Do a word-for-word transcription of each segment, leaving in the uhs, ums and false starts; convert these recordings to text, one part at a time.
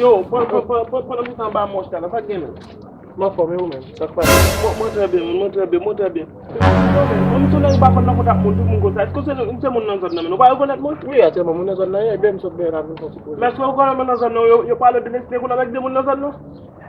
Yo, pran, pran, pran, pran, pran nan mitan anba mòch la, sa k gen menm? M anfòm, e ou menm? Sa k pase? Mwen, mwen trè byen, mwen, mwen trè byen, mwen trè byen. Yo, men, mwen, m se yon nèg m pa konn nan kontak moun, tout moun konn sa. Èske w se, m se moun nan zòn nan, men ou pa rekonèt mwen? Wi, aktyèlman, moun nan zòn nan, e byen m sot byen la vin fè yon ti koze. Men èske ou konnen mwen nan zòn nan, yo, yo pale w de Destiny Colon avèk de moun nan zòn nan?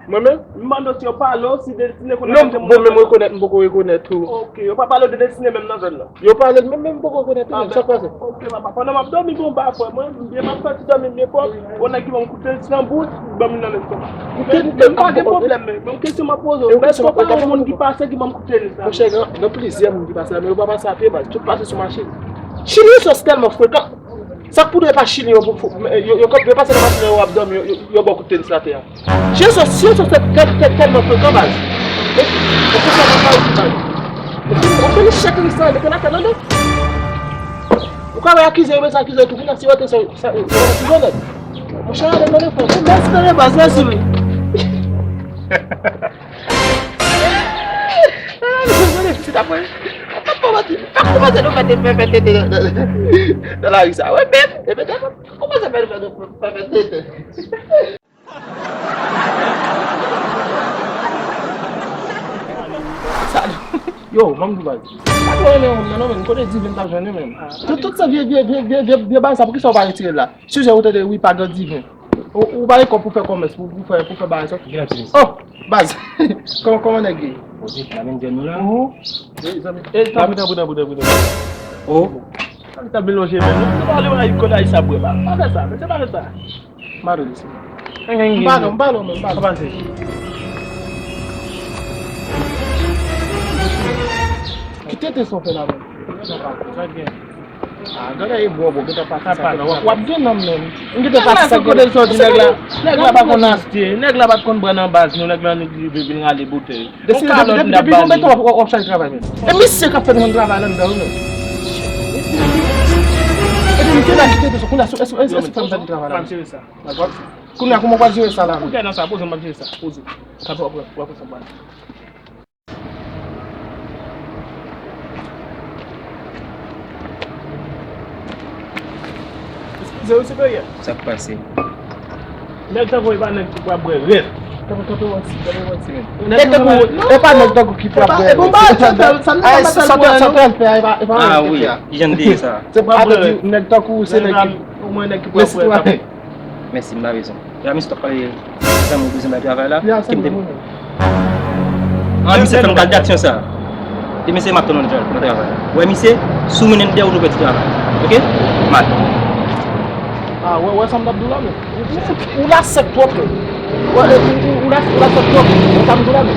Mwen menm? M mande w si yo pale w, si Destiny Colon avèk de moun nan zòn nan. Non, bon, menm rekonèt, m poko rekonèt tou. Ok, yo pa pale w de Destiny menm nan zòn nan? Yo pale l, men, men m poko rekonèt li menm, sa k pase? Ok, papa, pandan m ap dòmi, bon, ba frè mwen, m byen, m ap santi dòmi m byen pwòp, yon nèg ki ban m kout tenis nan bouch, ban m li nan lestoma. Men, men m pa gen pwoblèm, men, men yon kesyon m ap poze w, èske w pa yon moun ki pase ki ban m kout tenis la? Monchè, gen, gen plizyè moun ki pase la, men yo pa pase a pye, baz, tout pase sou machin. Chili, sos tèlman frekan. Sa k pou dwe pa Chili, yo, yo, yo, yo pase nan machin nan, yo ap dòmi, yo, yo, yo ba w kout tenis atè a. Chili, sos, Chili, sos tèl, tèl, tèlman frekan, baz. E, e pou sa, nan Ayiti, baz. Ou fini, ou fini chèk restoran, mete lakay nan men. Ou ka wè akize yo, bezwen akize yo tou, kounye a si yo te sa, sa, yo, yo akize yo nèt. Monchè, ale nan lefò. Mèsi, tande, baz, mèsi, wi. Pitit apre, pa kòmanse, pa kòmanse nou fè tete, fè tete nan, nan, nan lari sa. Wè, men, e men, kòmanse fè, fè, fè tete. Sa, yo, manm di baz. Pa tro renmen wonm nan, non, men, kote Divin t ap jwenn li, men. Tout, tout sa vye, vye, vye bagay sa, poukisa w pa retire l la? Sijè ou tande, wi, pa gen Divin. Ou, ou pa gen kòb pou fè kòmès, pou, pou fè, pou fè bagay sa. Gen ti mesye. Oh, baz. Kòman, kòman nèg ye? Poze, n ap vin jwenn nou la. Mhm. E, zanmi. E, tanpri, tanpri, tanpri, tanpri, tanpri. Oh. Sa ki ta vin lonje men nou. Nou pa ale w la, kòd a sa bwè ba. Pa fè sa, men se pa fè sa. Mado disi. M pa non, m pa non, men m pa non. Sa pase? Ki tete sa w fè la, men? Sa gen. Ah, gade e bò, bò, gentan pase sa, w ap gen nanm menm. M gentan pase sa, kote l sòti, nèg la, nèg la pa konn achte, nèg la pa t konn pran nan baz nou, nèg la vin rale boutèy. Depi, depi, depi, depi konbyen tan w ap, w ap chache travay menm? E misye k ap fè nou travay la anndan wi menm. Epi misye la kite tou, kounye a, èske, èske, èske fè m pèdi travay la? M ap jere sa. Dakò? Kounye a, kòman w pral jere sa la menm? Ou gen nan sa, poze, m ap jere sa, poze. Sa w ap, w ap, w ap, w ap. Eskize wi, siperyè. Sa k pase? Nèg tankou w e pa nèg ki pral bwè rèd. Tankou, tankou w anti, tankou w anti menm. Nèg tankou w, e pa nèg tankou ki pral bwè rèd. Bon, ba, sa, sa, sa, sa, sa pral fè a, e pa, e pa anyen ki fè a. Ah wi, ki jan de sa. Se pral bwè rèd. Nèg tankou w, se nèg ki, omwen nèg ki pral bwè rèd. Mèsi, m pa bezwen. Ya, misye t ap pale zanmi w bezwen bay travay la. Ya, ki m te. Ah, misye fè m kal de aksyon sa. E misye m ap tann nan travay la. Wè, misye, si w mennen m dèyè w, nou pèdi travay. Oke? Mal. Ah, wè, wè sa m t ap di w la, men. Ou, ou, ou la sèk twòp, men. Wè, ou, ou, ou la, ou la sèk twòp. Wè sa m di w la, men.